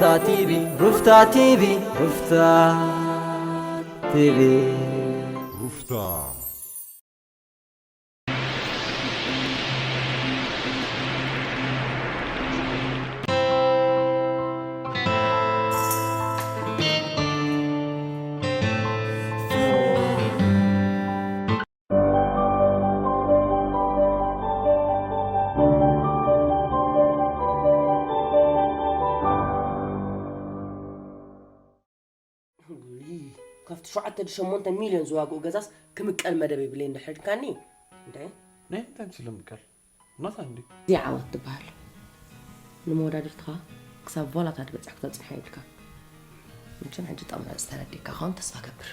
ሩፍታ ቲቪ ሩፍታ ቲቪ ሩፍታ ቲቪ ሩፍታ ካብቲ ሸውዓተ ሸሞንተ ሚልዮን ዝዋግኡ ገዛስ ክምቀል መደብ የብለይ እንድሕር ኢልካኒ። እንታይ? ናይ ምንታይ ምስለ ምቃል? ናታ እንዲ? እዚኣ ዓወት ትበሃል። ንመወዳድርትኻ ክሳብ ቮላታ ትበጽሕ ክተጽንሖ የብልካ። መቸም ሕጂ ጠምረጽ ተረዲእካ ኸውን ተስፋ ገብር።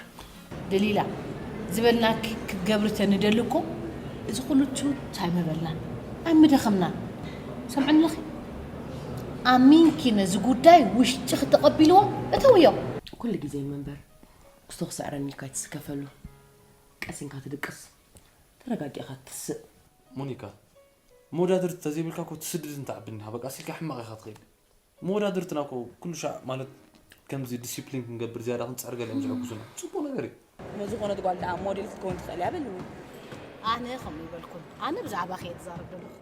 ደሊላ፣ ዝበልናኪ ክትገብሪ ተንደሊ እኮ፣ እዚ ኩሉ ቱ ታይም በልናን ኣይምደኸምናን። ሰምዕኒ ኣለኺ? ኣሚንኪ ነዚ ጉዳይ ውሽጢ ክተቐቢልዎ እተውዮ። ኩሉ ግዜ ይመንበር፣ ክስቶ ክስዕረኒ ኢልካ ይትስከፈሉ። ቀሲንካ ትድቅስ፣ ተረጋጊእካ ትስእ። ሞኒካ፣ መወዳድርቲ ተዘይብልካ እኮ ትስድድ እንተዓብኒ፣ በቃ፣ ሲልካ ሕማቕ ኢኻ ትኸይድ። መወዳድርትና እኮ ኩሉ ሻዕ ማለት ከምዚ ዲሲፕሊን ክንገብር ዝያዳ ክንጽዕር ገለ እዮም ዝሕግዙና። ጽቡቕ ነገር እዩ። እሞ ዝኾነት ጓል ደኣ ሞዴል ክትከውን ትኽእል እያ በልኒ። ኣነ ከምኡ ይበልኩን። ኣነ ብዛዕባኺ እየ ዝዛረብ ዘለኹ።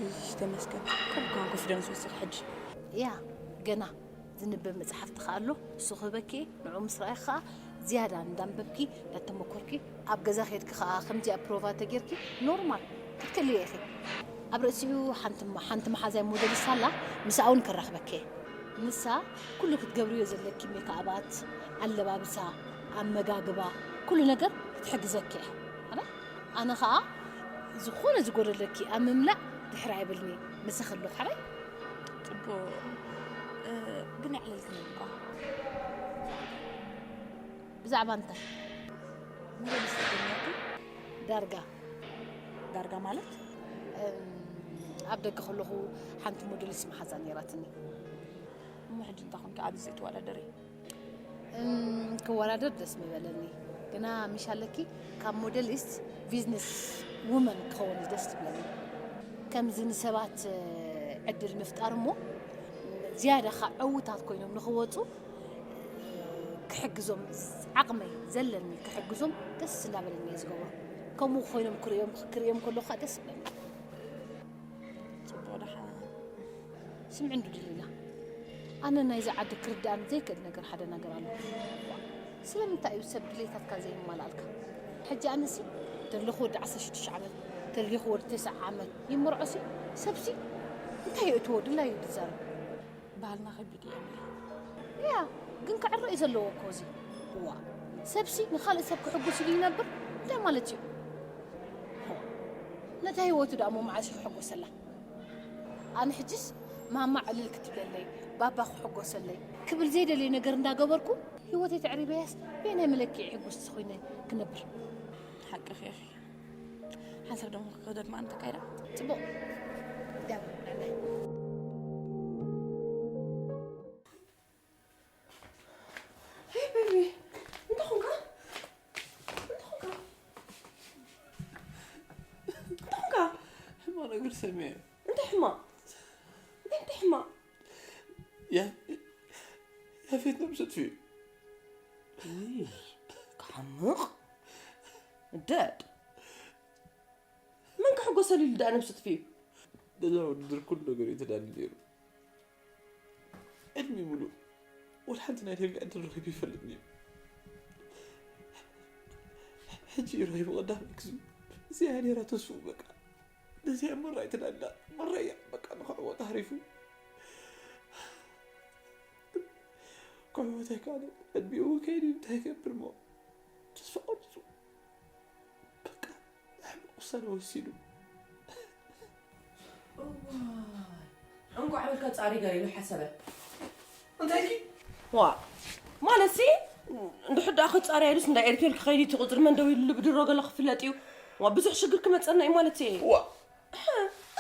እሺ፣ ተመስገን። ከም ኮንፊደንስ ወሲኽ ሕጂ። ያ፣ ገና ዝንበብ መጽሓፍቲ ከኣ ኣሎ፣ እሱ ክህበኪ፣ ንዑ ምስ ረኣይኪ ከኣ ዝያዳ እንዳንበብኪ፣ እንዳተመኮርኪ፣ ኣብ ገዛ ኬድኪ ከኣ ከምዚኣ ፕሮቫ ተጌርኪ፣ ኖርማል ክትክእልዮ ኢኺ። ኣብ ርእሲኡ ሓንቲ፣ ሓንቲ መሓዛይ ሞዴሊስት ኣላ፣ ምስኣ እውን ከራኽበኪ እየ። ንሳ ኩሉ ክትገብርዮ ዘለኪ ሜክኣባት፣ ኣለባብሳ፣ ኣመጋግባ፣ ኩሉ ነገር ክትሕግዘኪ እያ። ኣነ፣ ኣነ ኸኣ ዝኾነ ዝጎደለኪ ኣብ ምምላእ ድሕር ኣይብልኒ፣ ምሳኺ ኣለኹ ሓራይ። ጽቡቕ፣ እ፣ ግን የዕለልክኒ እኳ። ብዛዕባ እንታይ? ሙሉ ምስ ተገኘቱ? ዳርጋ። ዳርጋ ማለት? እም፣ ኣብ ደገ ከለኹ ሓንቲ ሞዴሊስት መሓዛ ነይራትኒ። እሞ ሕጂ እንታይ ኮንኪ ኣብዚ ዘይትወዳደሪ? እም፣ ክወዳደር ደስ ምበለኒ። ግና ምሽ ኣለኪ፣ ካብ ሞዴሊስት ቢዝነስ ውመን ክኸውን እዩ ደስ ትብለኒ። ከምዚ ንሰባት፣ እ፣ ዕድል ምፍጣር እሞ ዝያዳ ኸዓ ዕዉታት ኮይኖም ንኽወፁ ክሕግዞም፣ ዓቕመይ ዘለኒ ክሕግዞም ደስ እናበለኒ እየ ዝገብሮ። ከምኡ ኮይኖም ክርእዮም፣ ክርእዮም ከለኹ ኸዓ ደስ ይብለኒ። ጽቡቕ ደሓ። ስምዒ እንዱ ድሊና። ኣነ ናይዚ ዓዲ ክርድኣኒ ዘይክእል ነገር ሓደ ነገር ኣሎ። ስለምንታይ እዩ ሰብ ድሌታትካ ዘይማልኣልካ? ሕጂ ኣነሲ ተለኹ ወዲ ዓሰርተ ሽዱሽተ ዓመት፣ ተለኹ ወዲ ተስዓ ዓመት ይመርዖሲ፣ ሰብሲ እንታይ የእትዎ ድላዩ ድዛረብ። ባህልና ከቢድ እዩ ኣምለይ። እያ፣ ግን ክዕረ እዩ ዘለዎ እኮ እዚ። እዋ፣ ሰብሲ ንኻልእ ሰብ ክሕጉስ ኢሉ ይነብር እንታይ ማለት እዩ? ሆ፣ ነታ ህይወቱ ደኣ እሞ መዓስ እዩ ክሕጎሰላ? ኣነ ሕጅስ ማማ ዕልል ክትብለለይ፣ ባባ ክሕጎሰለይ ክብል ዘይደለየ ነገር እንዳገበርኩ ህይወተይ ተዕሪበያስ በየናይ መለክዒ ሕጉስቲ ኮይነ ክነብር? ሓቅኺ ኢኺ። ሓንሳብ ደሞ ክኸደድ ማን ተካይዳ? ጽቡቕ። ዳብ ንዕናይ። ሄይ ቤቢ፣ እንታይ ኾንካ? እንታይ ኾንካ? እንታይ ኾንካ? ሕማቕ ነገር ሰሚዐ። እንታይ ሕማቕ? እንታይ፣ እንታይ ሕማቕ? ያ-፣ ያፌት ነብሱ ኣጥፊኡ። ውይ፣ ክሓምቕ። ደድ። መን ክሕጎሰሉ ኢሉ ደኣ ነብሱ ኣጥፊኡ? ገዛ ውድድር ኩሉ ነገር እዩ ተዳልዩ ነይሩ። ዕድሚኡ ሙሉእ ወላ ሓንቲ ናይ ዳርጋ ዕድል ረኺቡ ይፈልጥን እዩ። ሕጂ እዩ ረኺቡ ቀዳማይ ግዜኡ። እዚኣ እያ ነይራ ተስፍኡ በቃ። ነዚኣ መራ ኣይተዳላ፣ መራ እያ በቃ ንኽዕወት ሃሪፉ። ክዕወት ኣይከኣለን። ዕድሚኡ እውን ከይዱ እንታይ ይገብር እሞ ተስፋ ቆሪጹ። በቃ፣ ሕማቕ ውሳነ ወሲኑ። እዋይ፣ እንቋዕ በልካ ጻሪ ገለ ኢሉ ሓሰበ። እንታይ ኢልኪ? ዋ፣ ማለትሲ፣ እንድሕር ደኣ ክጻሪ ኢሉስ እንዳ ኤርቴል ክኸይድ እዩ፣ እቲ ቁጽሪ መን ደው ኢሉሉ ብድሮ ገለ ክፍለጥ እዩ። ዋ፣ ብዙሕ ሽግር ክመጸና እዩ ማለት እየ። ዋ፣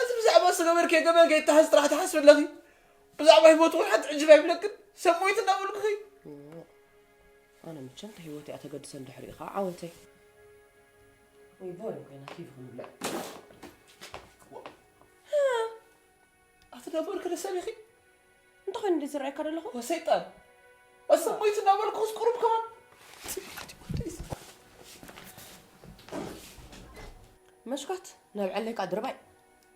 እዚ ብዛዕባ ዝገበርክዮ ገበን ከይተሓዝ ጥራሕ ትሓስቢ ኣለኺ። ብዛዕባ ህይወቱ እውን ሓንቲ ዕጅብ ኣይብለክን። ሰብ ሞይቱ እናበልኩኺ። ኣነ መቸም ንህይወተይ እያ ተገድሰ እንድሕር ኢኻ ዓወተይ። ወይ ቦል ኮይና ቲቪ ክንብልዕ። ኣቲ ዳቦ እርክለ ሰብ ኢኺ? እንታይ ኮይኑ እንደ ዝረኣየካ ዘለኹ? ወሰይጣን። ወሰብ ሞይቱ እናበልኩ ቁሩብ ከማን። መሽኳት ናብ ዕለይካ ድርባይ።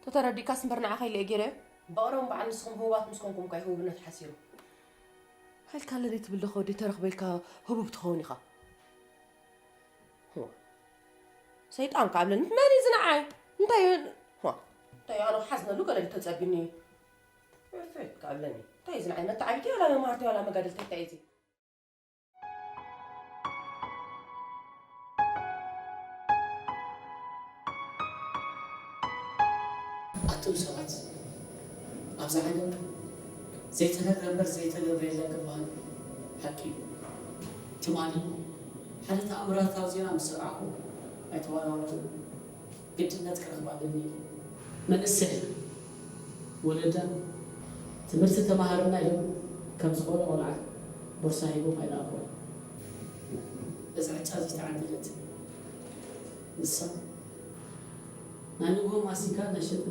ተተረዲእካስ እምበር ንዓኻ ኢለ እየ ገይረዮ። በቕሮም በዓል ንስኹም ህቡባት ምስ ኮንኩም እኳ እዩ ህቡብነት ሓሲሩ። ሃልካ ኣለኒ ትብል ዶ ከወዲ ተረኽበ ኢልካ ህቡብ ትኸውን ኢኻ። ዋ። ሰይጣን ከኣብለኒ መን እዩ ዝነዓይ? እንታይ እዩ? ዋ። እንታይ እዩ? ኣነ ክሓዝነሉ ገለ ድዩ ተጸቢኒ? ፐርፌክት ከኣብለኒ። እንታይ እዩ ዝነዓይ? መተዓቢቲ ዋላ መማህርቲ ዋላ መጋደልቲ እንታይ እዩ እዚ? ኣቱም ሰባት፣ ኣብዛ ዓለም ዘይተነግረ እምበር ዘይተገብረ የለን ክበሃል ሓቂ እዩ። ትማሊ ሓደ ተኣምራታዊ ዜና ምስ ሰማዕኩ ኣይተዋናወንኩን። ግድነት ክረኽባ ኣለኒ ኢለ። መንእሰይ ወለዳ ትምህርቲ ተማሃርና ኢሎም ከም ዝኾነ ቆልዓ ቦርሳ ሂቦም ኣይለኣኹን። እዛ ዕጫ እዚ ተዓደለት። ንሳ ናይ ንግሆ ማስቲካ እናሸጠት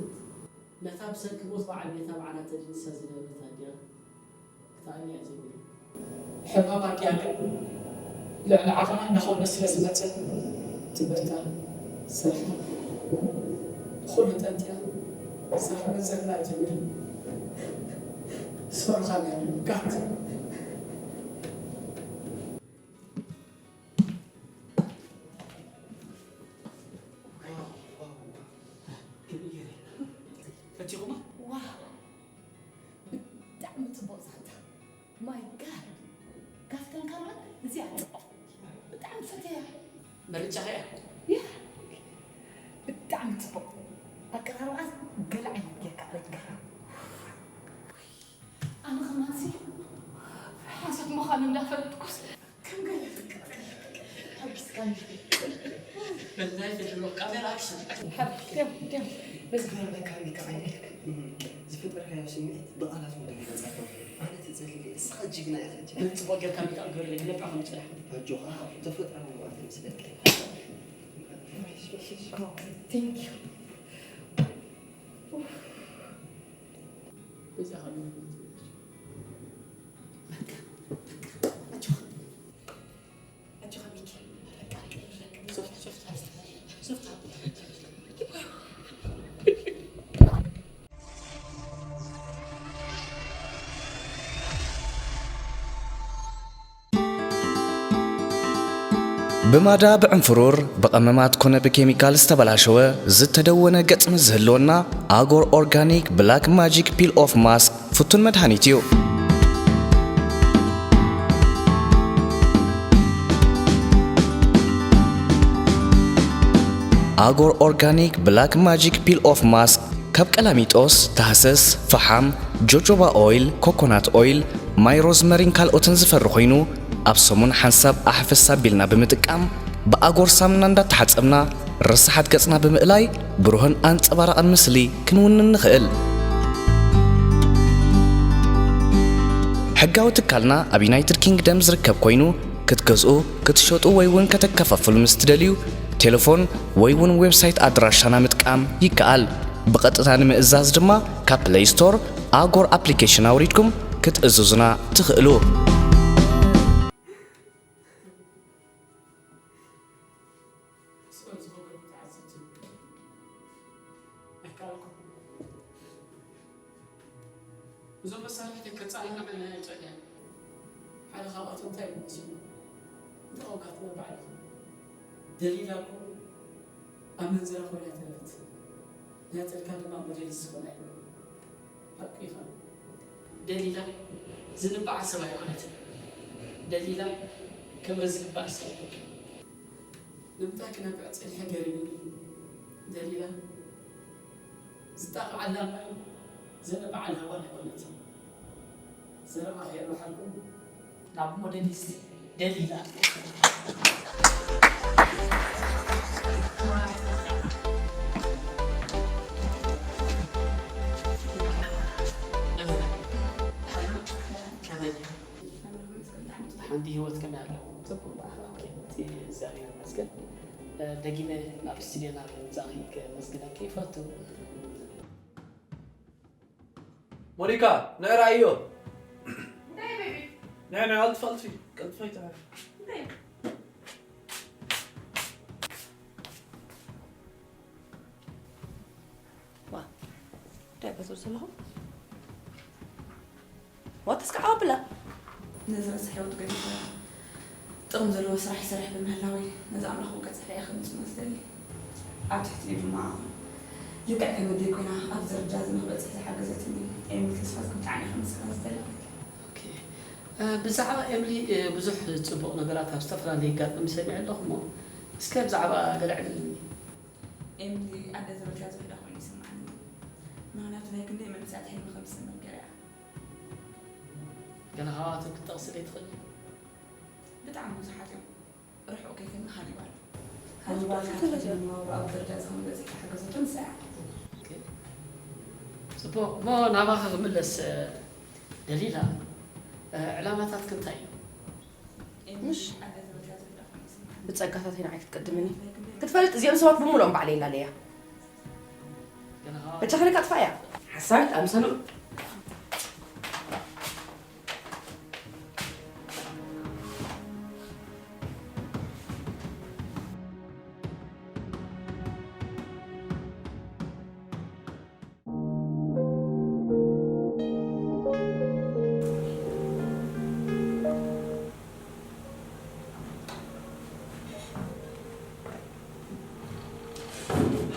ነታ ብሰንኪ ሞት በዓል ቤታ ኣብ ዓራት ተደንሳ ዝነበረት ኣዲኣ ክትኣሊ እያ ጀሚራ። ሕማም ኣዲኣ ግን ልዕሊ ዓቕማ እናኾነ ስለ ዝመጸ ትምህርታ፣ ስርሓ፣ ንኹሉ ጠንጢያ ስራሕ ምንዝርና ጀሚራ። ሶሪ ካሜራ ጋት። ፈቲኹማ? ዋው! ብጣዕሚ ጽቡቕ ዛንታ። ማይ ጋድ! ካብተን ካልኦት እዚኣ ጽቡቕ። ብጣዕሚ ፈትያ። መርጫኺ እያ። ያ! ብጣዕሚ ጽቡቕ። ኣቀራርባኣ ገለ ዓይነት ጌርካ ኣበጅጋኻ። ኣነ ከማንሲ ሓሶት ምዃኑ እንዳፈለጥኩስ ከም ገለ ፍቅር ሓጊዝካኒ። በላይ ፍልሎ ካሜራ ኣክሽን። ሓብ፣ ደም፣ ደም። በዚ ክረዳካ ሪካ ዓይነትክ ዝፈጠርካዮ ስምዒት ብቓላት እውን ኣይገልጸካን። ኣነ ተጸሊለ፣ እስኻ ጅግና ኢኻ ጅግና። ጽቡቕ ጌርካ ሪካ ግበረለይ፣ ክነብዕ ከም ዝጸናሕኩ። ኣጆኻ፣ ተፈጥሮኣዊ መዓት ይመስለካ። Thank you. በዚኣ ኸኣ ኣጆኻ፣ ኣጆኻ ሚኪ፣ በቃ ሶፍት፣ ሶፍት፣ ሶፍት። ብማዳ፣ ብዕንፍሩር፣ ብቐመማት ኮነ ብኬሚካል ዝተበላሸወ ዝተደወነ ገጽ ምስ ዝህልወና፣ ኣጎር ኦርጋኒክ ብላክ ማጂክ ፒል ኦፍ ማስክ ፍቱን መድሃኒት እዩ። ኣጎር ኦርጋኒክ ብላክ ማጂክ ፒል ኦፍ ማስክ ካብ ቀላሚጦስ፣ ታህሰስ፣ ፈሓም፣ ጆጆባ ኦይል፣ ኮኮናት ኦይል፣ ማይ ሮዝመሪን ካልኦትን ዝፈሪ ኮይኑ፣ ኣብ ሰሙን ሓንሳብ ኣሕፈስ ኣቢልና ብምጥቃም፣ ብኣጎር ሳሙና እንዳተሓጸብና፣ ርሳሓት ገጽና ብምእላይ፣ ብሩህን ኣንጸባራቕን ምስሊ ክንውንን ንኽእል። ሕጋዊ ትካልና ኣብ ዩናይትድ ኪንግደም ዝርከብ ኮይኑ፣ ክትገዝኡ፣ ክትሸጡ ወይ እውን ከተከፋፍሉ ምስ ትደልዩ፣ ቴሌፎን ወይ እውን ዌብሳይት ኣድራሻና ምጥቃም ይከኣል። ብቐጥታ ንምእዛዝ ድማ ካብ ፕለይ ስቶር ኣጎር ኣፕሊኬሽን ኣውሪድኩም ክትእዝዙና ትኽእሉ። ስእሊ ዝገበሩ ተዓዘብቲ ኣይከኣልኩን። እዞም መሳርሕቲ ከጸናንዑ እየ ጸኒሐ። ሓደ ካብኣቶም እንታይ እዩ መሲሉ? ንዕኡ ካትነብር ባዕልኻ። ደሊላ እኮ ኣመንዝራ ኮይና ተረት። ነጸልካ ድማ ሞዴሊስት ኮይና እያ። ሓቁ ኢኻ። ደሊላ ዝንባዓ ሰብ ኣይኮነትን። ደሊላ ክብሪ ዝግባኣ ሰብ እያ። ንምንታይ ክነብዕ ጸኒሐ ገሪሙኒ። ደሊላ ዝጣቕዓላ እምበር ዝንባዓላ ጓል ኣይኮነትን። ዘረባ ከየብሓልኩም ናብ ሞዴሊስት ደሊላ። ሓንቲ ህይወት ከመይ ኣለዎ? ጽቡቕ። ኦኬ፣ እቲ እግዚኣብሔር ይመስገን። እ፣ ደጊመ ናብ ስቱድዮና ብምምጻእኪ ከመስግነኪ ይፈቱ። ሞኒካ፣ ንዕራይ እዮ። እንታይ ቤቢ? ንዕራይ፣ ንዕራይ፣ ኣልትፍ፣ ኣልትፊ፣ ቀልጥፈይ፣ ትዕራይ። እንታይ? ዋ፣ እንታይ በትብል ዘለኹ? ዋ፣ ተስካዕ ኣብላ። ነዚ ረሳሕ ህይወት ገዲፈ ጥቕሚ ዘለዎ ስራሕ ይሰርሕ ብምህላወይ፣ ነዚ ኣምላኽ ክብቀጽሕ እየ ክምጽእ ዝደሊ። ኣብ ትሕቲኡ ድማ ልክዕ ከም ኣደይ ኮይና ኣብዚ ደረጃ እዚ ንኽበጽሕ ዝሓገዘትኒ ኤሚል ተስፋዝጊ ብጣዕሚ እየ ከመስግና ዝደሊ። ኦኬ። እ፣ ብዛዕባ ኤምሊ፣ እ፣ ብዙሕ ጽቡቕ ነገራት ኣብ ዝተፈላለዩ ኣጋጣሚ ሰሚዐ ኣለኹ እሞ፣ እስከ ብዛዕባ ገለ ዕልልኒ። ኤምሊ ኣደ ዝበልካያ ዝውሕዳ ኮይኑ ይስምዓኒ። ምኽንያቱ ናይ ክንደይ መንእሰያት ሕልሚ ከም ዝሰመር ገይራ እያ። ገለ ካብኣቶም ክትጠቕስለይ ትኽእሊ? ብጣዕሚ ብዙሓት እዮም። ርሑቕ ከይከድና ሃኒባል። ሃኒባል ሃኒባል ካብቲ ከለለ። መነባብሮ ኣብ ደረጃ እዚ ከም ዝበጽሕ ዝሓገዘቶ ንሳ እያ። ኦኬ። ጽቡቕ። እሞ ናባኺ ክምለስ፣ ደሊላ፣ ዕላማታትኪ እንታይ እዩ? ምሽ? ብጸጋታተይ ንዓይ ክትቅድምኒ ክትፈልጥ፣ እዚኦም ሰባት ብምሉኦም ባዕለይ ኣለለያ። በጃ ከሊካ ጥፋእያ። ሓሳዊት ኣምሰሉ።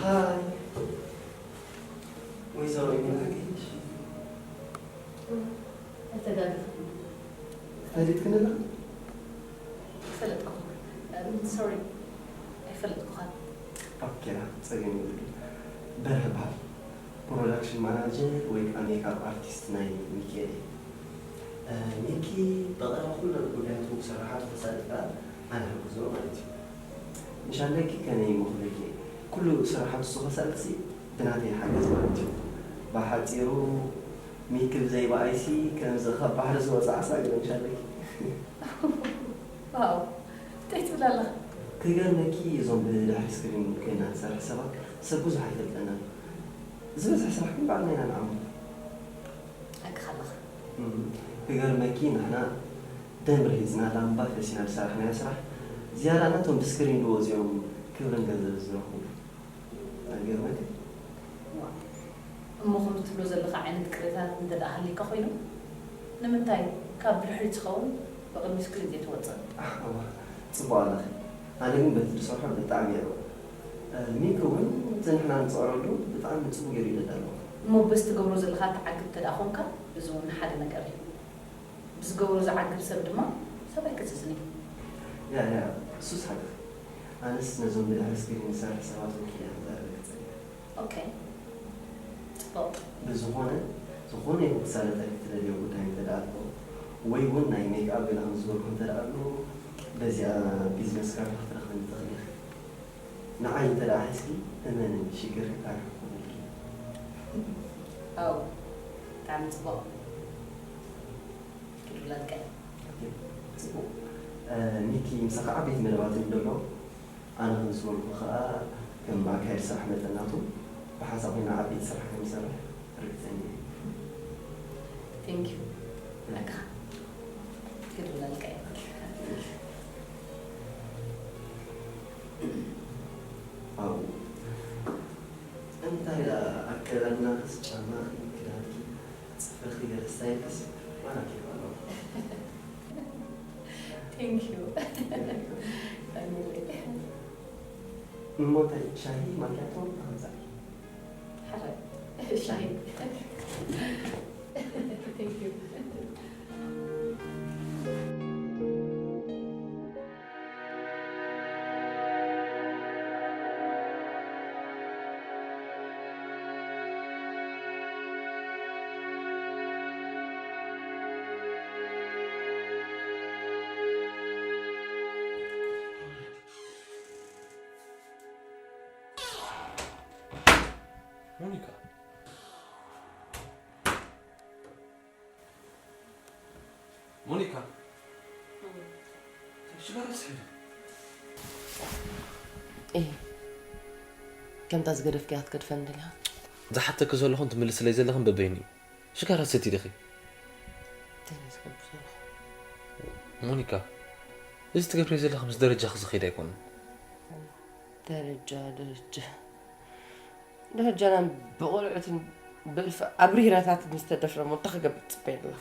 ሃይ። ወይዘሮ ይመላከች። ኣይተጋገኹም። ፈሊጥክኒ ዶ? ኣይፈለጥኩኹም። እም፣ ሶሪ። ኣይፈለጥኩኻን። ኦኬ፣ ጸገም የብሉን። በርሀ እበሃል። ፕሮዳክሽን ማናጀር ወይ ከዓ ሜክኣፕ ኣርቲስት ናይ ሚካኤል እየ። እ፣ ሚኪ ብቐረባ ኩለን ጉዳያቱ ክሰርሓ ተሳሊጥካ ኣነ ሕግዞ ማለት እዩ። ምሻለኪ ከመይ ይመኽረኪ? ኩሉ ስራሓቱ እሱ ከሳልጥሲ እቲ ናተይ ሓገዝ ማለት እዩ። ብሓጺሩ፣ ሚኪ ብዘይ ብኣይሲ ከምዚ ካብ ባሕሪ ዝወጽእ ዓሳ ገይሩ ምሻለኪ። ዋው፣ እንታይ ትብል ኣለኻ? ክገርመኪ፣ እዞም ብድሕሪ ስክሪን ኮይና ንሰርሕ ሰባት ሰብ ብዙሕ ኣይፈልጠናን። ዝበዝሐ ስራሕ ግን ባዕልና ኢና ንዓምሮ። ሓቅኻ ኣለኻ። እም፣ ክገርመኪ፣ ንሕና ደም ርሂጽና ላምባ ፈሲና ዝሰራሕናዮ ስራሕ ዝያዳ ናቶም ብስክሪን ዝወጽኦም ክብርን ገንዘብ ዝረኽቡ። ኣይገርመክን? እሞ ከምዚ ትብሎ ዘለኻ ዓይነት ቅሬታታት እንተ ደኣ ሃልዩካ ኮይኑ፣ ንምንታይ ካብ ብድሕሪት ዝኸውን ብቕድሚ ስክሪን ዘይትወጽእ? እዋ፣ ጽቡቕ ኣለኺ። ኣነ ግን በቲ ዝሰርሖ ብጣዕሚ እየ። ሚኪ እውን እቲ ንሕና ንጽዕረሉ ብጣዕሚ ጽቡቕ ገይሩ ይደዳ ኣለዎ። እሞ በዚ ትገብሮ ዘለኻ ትዓግብ እንተ ደኣ ኾንካ፣ እዚ እውን ሓደ ነገር እዩ። ብዝገብሮ ዝዓግብ ሰብ ድማ ሰብ ኣይክእዝዝን እዩ። ያ ያ እሱስ ሓቅኺ። ኣነስ ነዞም ብድሕሪ ስክሪን ዝሰርሕ ሰባት ወኪለ እየ ክዛረበኪ ጸኒሐ። ኦኬ ጽቡቕ። ብዝኾነ ዝኾነ ይኹን ክሳለጠልኪ ትደልዮ ጉዳይ እንተ ደኣ ኣሎ ወይ እውን ናይ ሜክኣፕ ገለ ከም ዝበልኩ እንተ ደኣ ኣሎ በዚኣ ቢዝነስ ካርድ ክትረኽብኒ ትኽእሊ ኢኺ። ንዓይ እንተ ደኣ ሒዝኪ እመንኒ ሽግርኪ ፋርሕ ክኾነልኪ እየ። ዋው ብጣዕሚ ጽቡቕ። ክድውለልካ እየ። ጽቡቕ። ሚኪ ምሳኻ ዓበይቲ መደባት እዮም ዘለዉ። ኣነ ከም ዝበልኩ ከኣ ከም ኣካያዲ ስራሕ መጠን ናቱ ብሓንሳእ ኮይና ዓበይቲ ስራሕ ከም ዝሰርሕ ርግጸኛ እየ። Thank you። በቃ ክድውለልካ እየ። ኣብኡ እንታይ ደኣ ኣከዳድናኽስ ጫማኺ ክዳንኪ ጽፍርኺ ገለ ስታይልክስ ማራኪ እኮ ኣለዎ። Thank you። ኣሜን። እሞ እንታይ ሻሂ ማኪያቶ ኣምጻእኪ? ሕራይ ሻሂ። Thank you። ሞኒካ ሞኒካ ሽጋራ ስሕሪ እይ ከምታ ዝገደፍክያ ክትገድፈኒ ደሊኻ ዝሓተኪ ዘለኹን ትምልስለይ ዘለኽን በበይኑ እዩ ሽጋራ ሰቲ ዲኺ እንታይ ዝገብር ዘለኹ ሞኒካ እዚ ትገብርዮ ዘለኺ ምስ ደረጃኺ ዝኸይድ ኣይኮነን ደረጃ ደረጃ ደረጃና ብቆልዑትን ብእልፊ ኣብሪራታት ምስ ተደፍረ እሞ እንታይ ክገብር ትጽበይ ኣለኻ?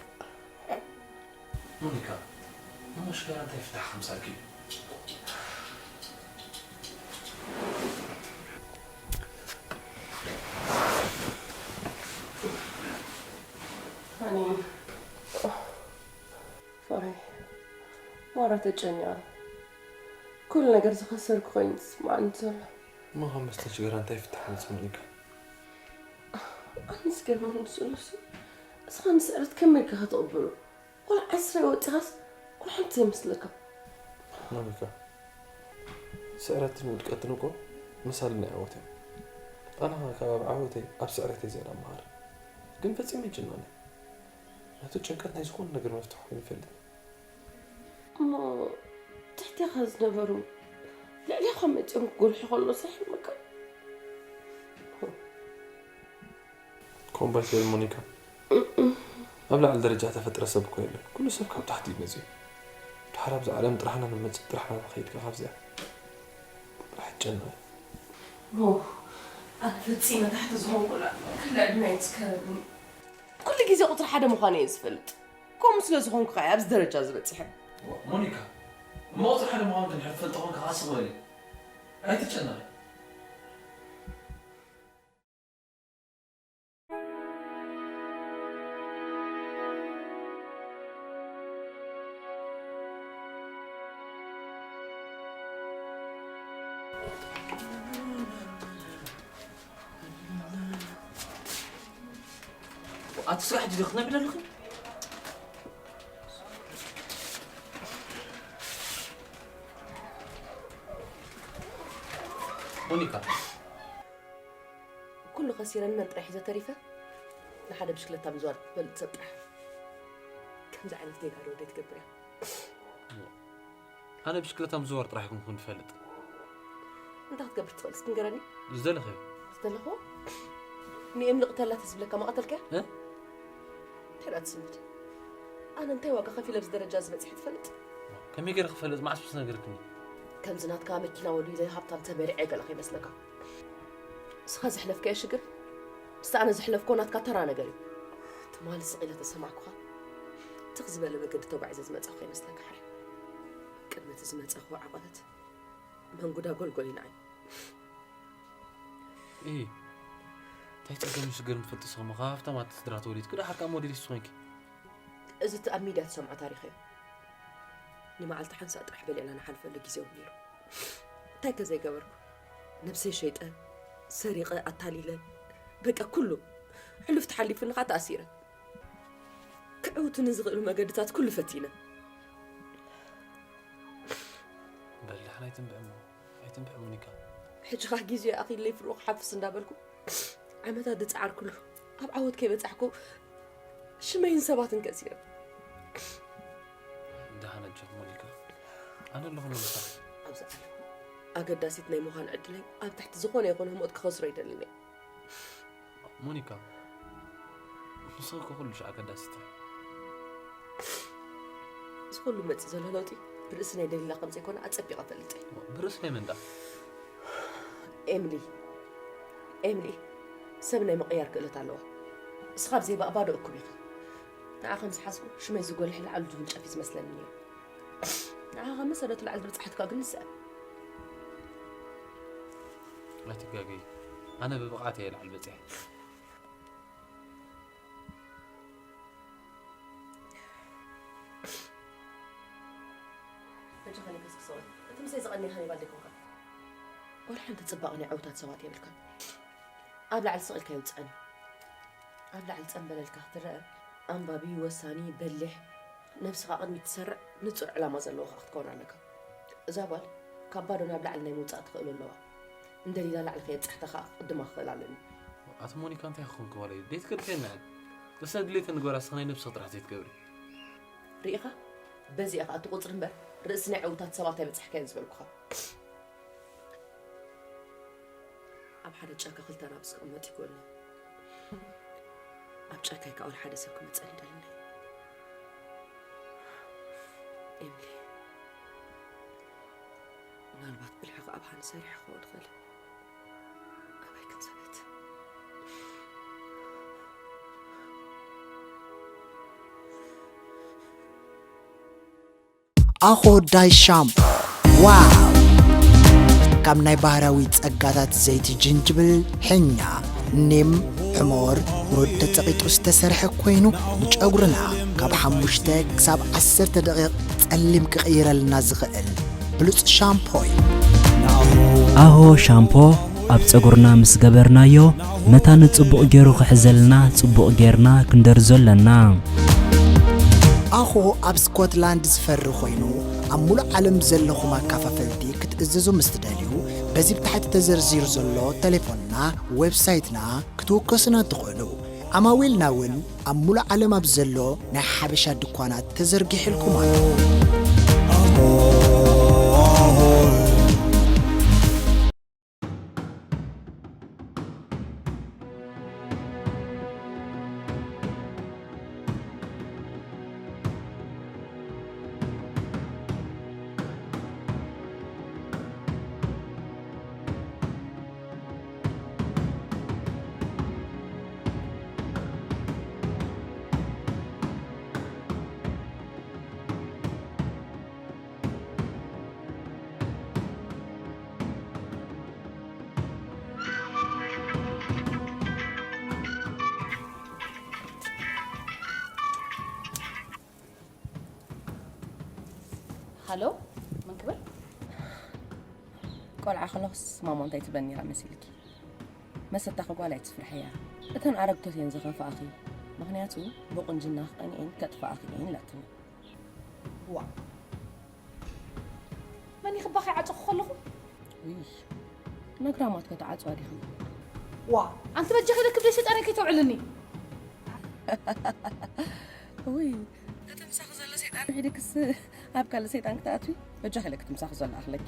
ሞኒካ፣ ንመሽከራ እንታይ ፍታሕ ከምሳልኪ እዩ? ኣነ ፍቕረይ፣ ማራ ተጨኒቐ። ኩሉ ነገር ዝኸሰርኩ ኮይኑ ዝስምዓኒ ዘሎ። እሞ ካብ መስተ ሽገራ እንታይ ይፍታሕ መጽ ሞኒካ? ኣነ ዝገርመኒ ስሉስ እስኻ ንስዕረት ከመይ ኢልካ ክትቕበሎ? ቆልዓ ዓስራ ወጢኻስ ቆልዓ ሓንቲ ዘይመስለካ። ሞኒካ፣ ስዕረትን ውድቀትን እኮ መሳሊ ናይ ዓወት እዮም። ኣነ ኸኣ ካብ ኣብ ዓወተይ ኣብ ስዕረተይ ዝያዳ እመሃር። ግን ፈጺመ ኣይጭነቕን እየ። ነቲ ጭንቀት ናይ ዝኾነ ነገር መፍትሒ ኮይኑ ይፈልጥ። እሞ ትሕቴኻ ዝነበሩ ልዕሌኻ መጺኦም ክጎልሑ ከሎ ስራሕ ይመካ ኮምባል ትብል ሞኒካ ኣብ ላዕሊ ደረጃ ተፈጥረ ሰብ እኮ የለን ኩሉ ሰብ ካብ ታሕቲ እዩ መጺኡ ድሓር ኣብዚ ዓለም ጥራሕና ንመጽእ ጥራሕና ንኸይድ ከ ካብዚኣ ጥራሕ ይጨነቕ ኣነ ፈጺመ ታሕቲ ዝኾንኩላ ክላ ዕድመ ይትስከረኒ ኩሉ ግዜ ቁፅሪ ሓደ ምዃነ እየ ዝፈልጥ ከምኡ ስለ ዝኾንኩ ከኣ ኣብዚ ደረጃ ዝበጺሐ። ሞኒካ እሞ ቁፅሪ ሓደ ምዃንኪ እንድሕር ትፈልጢ ኾንኪ ከኣ ስቕ በሊ ኣይትጨነቒ። ኣቲ ስራሕ ዲኺ ክትነብሪ ዘለኺ? ሞኒካ ኩሉ ኸሲረን መን ጥራሕ ሒዘ ተሪፈ? ንሓደ ብሽክለታ ምዝዋር ትፈልጥ ሰብ ጥራሕ። ከምዚ ዓይነት ጌጋ ዶ ወደይ ትገብር እያ? ኣነ ብሽክለታ ምዝዋር ጥራሕ ይኹን ክን ትፈልጥ። እንታይ ክትገብር ትኽእል እስኪ ንገረኒ? ዝደለኸዮ። ዝደለኽዎ? ንኤምሊ ቅተላ ተዝብለካ መቐተልከያ? እ? እንታይ ደኣ ትስምት? ኣነ እንታይ ዋጋ ከፊለ ኣብዚ ደረጃ ዝበጽሐ ትፈልጥ? ከመይ ገይረ ክፈልጥ? መዓስ ምስ ነገርክኒ? ከምዚ ናትካ መኪና ወዲለ ሃብታም ተመሪዐ ገለ ከይመስለካ። እስኻ ዘሕለፍካዮ ሽግር ምስቲ ኣነ ዘሕለፍኮ ናትካ ተራ ነገር እዩ። ትማሊ ስቕ ኢለ ተሰማዕኩኻ ትኽ ዝበለ መገዲ ተጓዒዘ ዝመጻኹ ከይመስለካ ሕራይ። ቅድሚ እቲ ዝመጻኹ ዓቐበት መንጉዳ ጎልጎል ይንዓይ። እይ፣ እንታይ ጸገም ሽግር ምፈልጥ ስኹም? ካብ ሃብታማት ስድራ ተወሊድኪ ደሓር ከኣ ሞዴሊስት ኮይንኪ። እዚ እቲ ኣብ ሚድያ ትሰምዖ ታሪኽ እዩ። ንመዓልቲ ሓንሳእ ጥራሕ በሊዕና ንሓልፈሉ ግዜ እውን ነይሩ። እንታይ ከ ዘይገበርኩ? ነብሰይ ሸይጠ፣ ሰሪቐ፣ ኣታሊለ፣ በቃ ኩሉ። ሕሉፍ ተሓሊፉኒ ኸኣ ተኣሲረ። ክዕውቱኒ ዝኽእሉ መገድታት ኩሉ ፈቲነ። በል ደሓን ኣይትንብዕ እሞ፣ ኣይትንብዕ ሞኒካ። ሕጂ ኸኣ ግዜ ኣኺለይ ፍርቑ ክሓፍስ እንዳበልኩ ዓመታት ዝጸዓርኩሉ ኣብ ዓወት ከይበጻሕኩ ሽመይን ሰባትን ከሲረ። ደሓን ኣጆኺ ሞኒካ፣ ኣነ ኣለኹ ንምሳኺ። ኣብዚ ዓለም ኣገዳሲት ናይ ምዃን ዕድለይ ኣብ ትሕቲ ዝኾነ ይኹን ህሞት ክኸስሮ ኣይደልን እየ። ሞኒካ፣ ንስኺ እኮ ኩሉ ሻዕ ኣገዳሲት ኢኺ። እዚ ኩሉ መፂእ ዘሎ ለውጢ ብርእሲ ናይ ደሊላ ከም ዘይኮነ ኣፀቢቐ እፈልጥ እየ። ብርእሲ ናይ መን ደኣ? ኤምሊ፣ ኤምሊ ሰብ ናይ ምቕያር ክእለት ኣለዋ። እስኻ ብዘይ ባእ ባዶ እኩብ ኢኻ። ንዓ ከም ዝሓስቡ ሽመይ ዝጎልሕ ላዕሊ ዝውንጨፍ እዩ ዝመስለኒ ነይሩ። ንዓ ካብ መሰረቱ ላዕሊ ዝበጻሕትካ ግን ንስኣ። ኣይትጋገይ። ኣነ ብብቕዓት እየ ላዕሊ በጺሐ። ሕጂ ኸ ንገስ ክሰውል። እቲ ምሰይ ዝቐንየ ሃኒባል ደይኮንካ? ወላ ሓንቲ ጽባቐ ናይ ዕዉታት ሰባት የብልካን። ኣብ ላዕሊ ስቕ ኢልካ ይውጽኣኒ። ኣብ ላዕሊ ጸምበለልካ ክትረአ፣ ኣንባቢ፣ ወሳኒ፣ በሊሕ፣ ነብስኻ ቅድሚት ትሰርዕ፣ ንጹር ዕላማ ዘለዎኻ ክትከውን ኣለካ። እዛ ጓል ካብ ባዶ ናብ ላዕሊ ናይ ምውጻእ ተኽእሎ ኣለዋ። እንደሊላ ላዕሊ ከየብጻሕካ ከኣ ክቕድማ ክኽእል ኣለኒ። ኣቲ ሞኒካ፣ እንታይ ክኾንኪ ዋለይ? ደይትገድፈየና። እሰ ድሌተን ንግበራ፣ እስኺ ናይ ነብስኺ ጥራሕ ዘይትገብሪ። ርኢኻ? በዚኣ ከኣ እቲ ቁጽሪ እምበር ርእሲ ናይ ዕዉታት ሰባት ኣይበጻሕካዮን ዝበልኩኻ። ኣብ ሓደ ጫካ ክልተና ብዝቕመጥ ይጎልና። ኣብ ጫካይ ከኣ ወላ ሓደ ሰብ ክመጸኒ ኣይደልን። ኤምሊ፣ ምናልባት ብልሒ ከኣ ብሃኒ ሰሪሐ ክኸውን ይኽእል። ኣባይ ክንሰበት። ኣኾ ዳይ ሻምፖ፣ ዋው! ካብ ናይ ባህርያዊ ጸጋታት ዘይቲ ጅንጅብል፣ ሕኛ፣ ኒም፣ ሕሞር፣ ሩድ ተጸቒጡ ዝተሰርሐ ኮይኑ፣ ንጨጉርና ካብ ሓሙሽተ ክሳብ ዓሰርተ ደቂቕ ጸሊም ክቕይረልና ዝኽእል ብሉጽ ሻምፖ እዩ። ኣሆ ሻምፖ ኣብ ጸጉርና ምስ ገበርናዮ፣ መታን ጽቡቕ ገይሩ ክሕዘልና ጽቡቕ ጌርና ክንደርዞ ኣለና። ኣኾ ኣብ ስኮትላንድ ዝፈሪ ኮይኑ፣ ኣብ ሙሉእ ዓለም ዘለኹም ኣካፋፈልቲ ክትእዝዙ ምስ ትደልዩ፣ በዚ ብታሕቲ ተዘርዚሩ ዘሎ ተሌፎንና፣ ዌብሳይትና ክትውከሱና ትኽእሉ። ዓማዊልና እውን ኣብ ሙሉእ ዓለም ኣብ ዘሎ ናይ ሓበሻ ድኳናት ተዘርጊሕልኩም ኣሎ። ሃሎ፣ መን ክብል? ቆልዓ ከለኹስ ማማ እንታይ ትብለኒ ነይራ መሲልኪ? መሰታኺ ጓል ኣይትፍርሕያ። እተን ኣረግቶት እየን ዝኸፍኣኺ። ምኽንያቱ ብቁንጅናኺ ቀኒኤን ከጥፍኣኺ እየን ኢላትኒ። ዋእ! መን ይኽባኺ ዓጸኹ ከለኹ? ውይ፣ ነግራማት ከተዓጽዋ ዲኽን? ዋ ኣንቲ በጃኺ ኢለ ክብደይ ሰይጣን ከይተውዕልኒ። ውይ፣ እቲ ምሳኺ ዘሎ ሰይጣን ሒድክስ ኣብ ካልእ ሰይጣን ክትኣትዊ? በጃኺ ኢለ እቲ ምሳኺ ዘሎ ኣኽለኪ።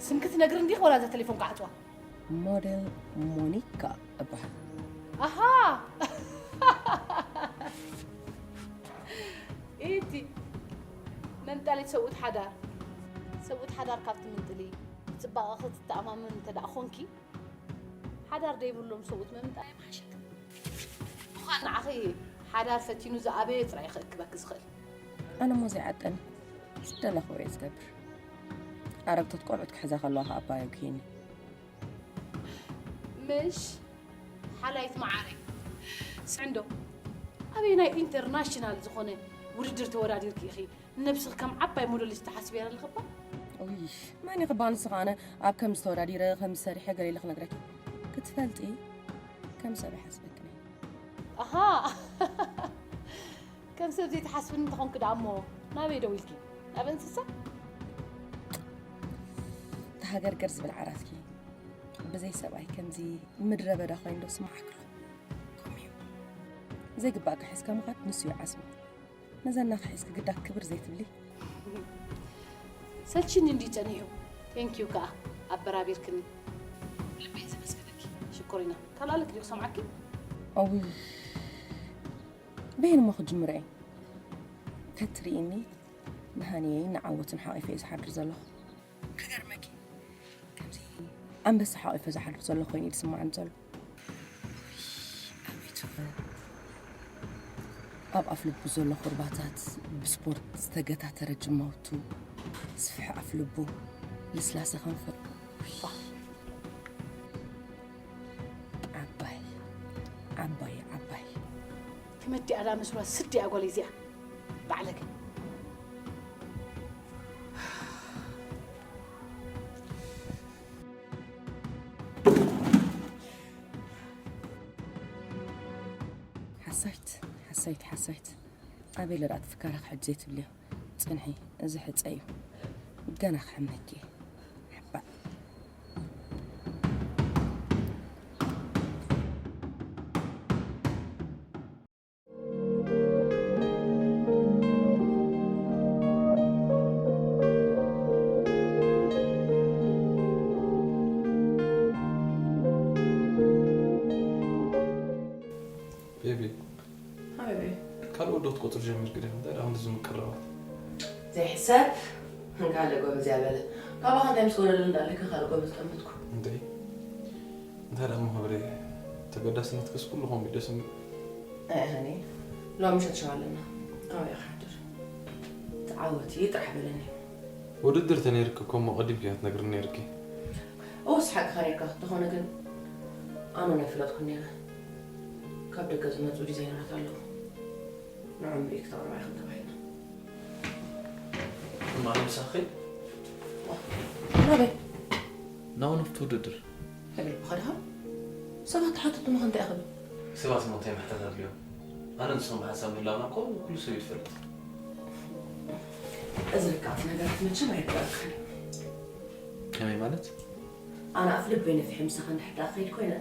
ስምኪ ትነግሪ እንዲኺ ወላ እዛ ቴሌፎን ክዓጽዋ? ሞዴል ሞኒካ እበሃል። ኣሃ። ኢቲ መንጣሊት ሰብኡት ሓዳር። ሰብኡት ሓዳር ካብ ትምንጥሊ፣ ጽባቐኺ ትተኣማመኒ እንተ ደኣ ኾንኪ፣ ሓዳር ደይብሎም ሰብኡት ምምንጣል ኣይምሓሸክን። ምዃን ንዓኺ ሓዳር ፈቲኑ ዝኣበየ ጥራይ እዩ ክእክበኪ ዝኽእል። ኣነ እሞ ዘይዓጠኒ ዝደለኽዎ እየ ዝገብር። ኣረግቶት ቆልዑት ክሕዛ ከለዋ ከኣ ኣባይ ኣጉህየኒ። ምሽ ሓላይት መዓረይ። ስዕንዶ፣ ኣበየናይ ኢንተርናሽናል ዝኾነ ውድድር ተወዳዲርኪ ኢኺ ንነብስኺ ከም ዓባይ ሞዴሊስት ትሓስብያ ዘለኺ እባ? ውይ፣ መን ኢኺ እባ ንስኺ ኣነ ኣብ ከምዚ ተወዳዲረ፣ ከምዚ ሰሪሐ ገለ ኢለ ክነግረኪ? ክትፈልጢ ከም ሰብ ይሓስበክን እየ። ኣሃ። ከም ሰብ ዘይትሓስብኒ እንተኾንኪ ደኣ እሞ ናበይ ደው ኢልኪ? ናብ እንስሳ? ተሃገርገር ዝብል ዓራትኪ ብዘይ ሰብኣይ ከምዚ ምድረ በዳ ኮይኑ ዶ ስምዓክሎ? ከምኡ እዩ። ዘይግባእካ ሒዝካ ምኻድ ንሱ እዩ ዓስቡ። ነዘናኺ ሒዝኪ ግዳ ክብር ዘይትብሊ። ሰልችኒ እንዲ ጸኒሑ። ቴንኪዩ ከኣ ኣበራቢርክኒ። ልበይ ዘመስግነኪ። ሽኮሪና። ካልእ ኣለኪ ድዩ ክሰምዓኪ? ኣውይ። በይን እሞ ክጅምር እየ። ተትርእይኒ ንሃኒየይን ንዓወትን ሓቒፈ እየ ዝሓድር ዘለኹ። ክገርመኪ፣ ከምዚ ኣንበሳ ሓቒፈ ዝሓድር ዘለኹ ኮይኑ እዩ ዝስምዓኒ ዘሎ። ኣቤት፣ ኣብ ኣፍ ልቡ ዘሎ ኹርባታት፣ ብስፖርት ዝተገታተረ ጅማውቱ፣ ስፍሒ ኣፍ ልቡ፣ ልስላሰ ከንፈር። ፋ። ዓባይ፣ ዓባይ፣ ዓባይ። ከመይ ኣላ መስሏ ስዲ እያ ጓለይ እዚኣ። ባዕለገ። ሓሳይት፣ ሓሳይት፣ ሓሳይት። ኣበይ ለዳ ትፍካራ ክሕጅ ዘይትብልዮ? ጽንሒ፣ እዚ ሕጸ እዩ። ገና ክሕመኪ። ሓባእ። ቤቢ፣ ሃይ ቤቢ። ካልእ ወዲ ክትቆጽሪ ጀሚርኪ ዲኺ? እንታይ ደኣ ክንድዚ ምቅርራባት? ዘይሕሰብ። እንካለ ጎበዝ እያ በለ። ካባኻ እንታይ ምስ ወረደ እንዳለካ ካልእ ጎበዝ ጠመትኩ። እንዴ? እንታይ ደኣ እሞ ክብሪ፣ ተገዳስነትክስ ኩሉ ከምኡ እዩ ደስ ዝብል። ኣይ ሃኒ፣ ሎሚ ምሸት ሸው ኣለና። ኣበይ ኢኻ ሓድር? ተዓወቲ ጥራሕ በለኒ። ውድድር ተነይርኪ እኮ እሞ ቀዲምኪ እያ ትነግርኒ ነይርኪ። እወስ ሓቅኻ ነይርካ፣ እንተኾነ ግን ኣነ ናይ ፍለጥኩ ነይረ። ካብ ደገ ዝመጹ ዲዛይነራት ኣለዉ። ንዕኦም ሪኢክ ተቕርባ ኢኽን ተባሂልና። እማ ኣነ ምሳኺ ናበይ? ናው ንፍቲ ውድድር። ከመይ ኢልካ ድኻ? ሰባት ተሓተቱ ምኽ እንታይ ክብል? ሰባት እሞ እንታይ ምሕታት ኣድልዮም? ኣነ ንስኹም ብሓሳብ ምህላውና እኮ ኩሉ ሰብ እዩ ዝፈልጥ። እዚ ርቃት ነገራት መቸም ኣይርዳእካን እዩ። ከመይ ማለት? ኣነ ኣፍ ልበይ ነፊሐ ምሳኻ እንድሕር ደኣ ክኸይድ ኮይነ፣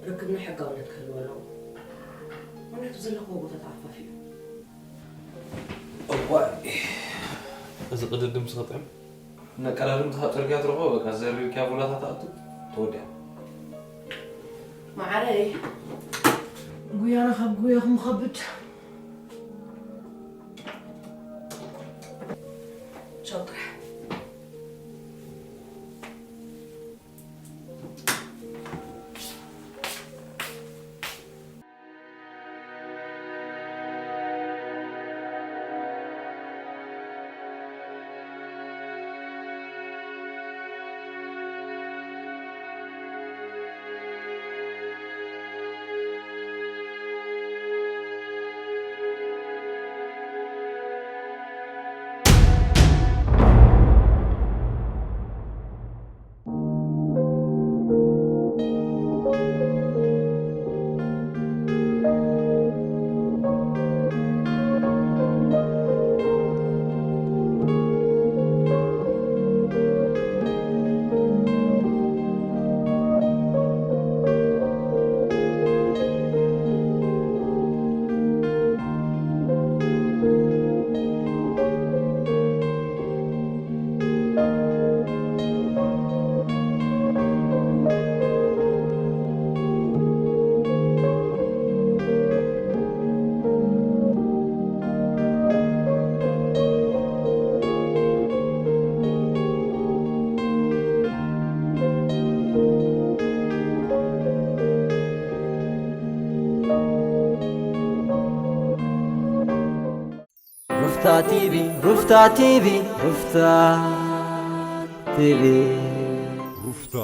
ርክብና ሕጋውነት ክህልዎ ኣለዎ። ምኽንያቱ ዘለኽዎ ቦታ ተኣፋፊ እዩ። እዋይ፣ እዚ ቅድድም ስኽጥዕም። ነቀዳድምትኻ ጽርግያ ትረኽቦ፣ በቃ ዘሪርክያ ቡላታ ትኣቱ፣ ተወዲኣ። መዓረይ፣ ጉያና ካብ ጉያኹም ከብድ። ቻው ጥራሕ። ሩፍታ ቲቪ ሩፍታ ቲቪ ሩፍታ ቲቪ ሩፍታ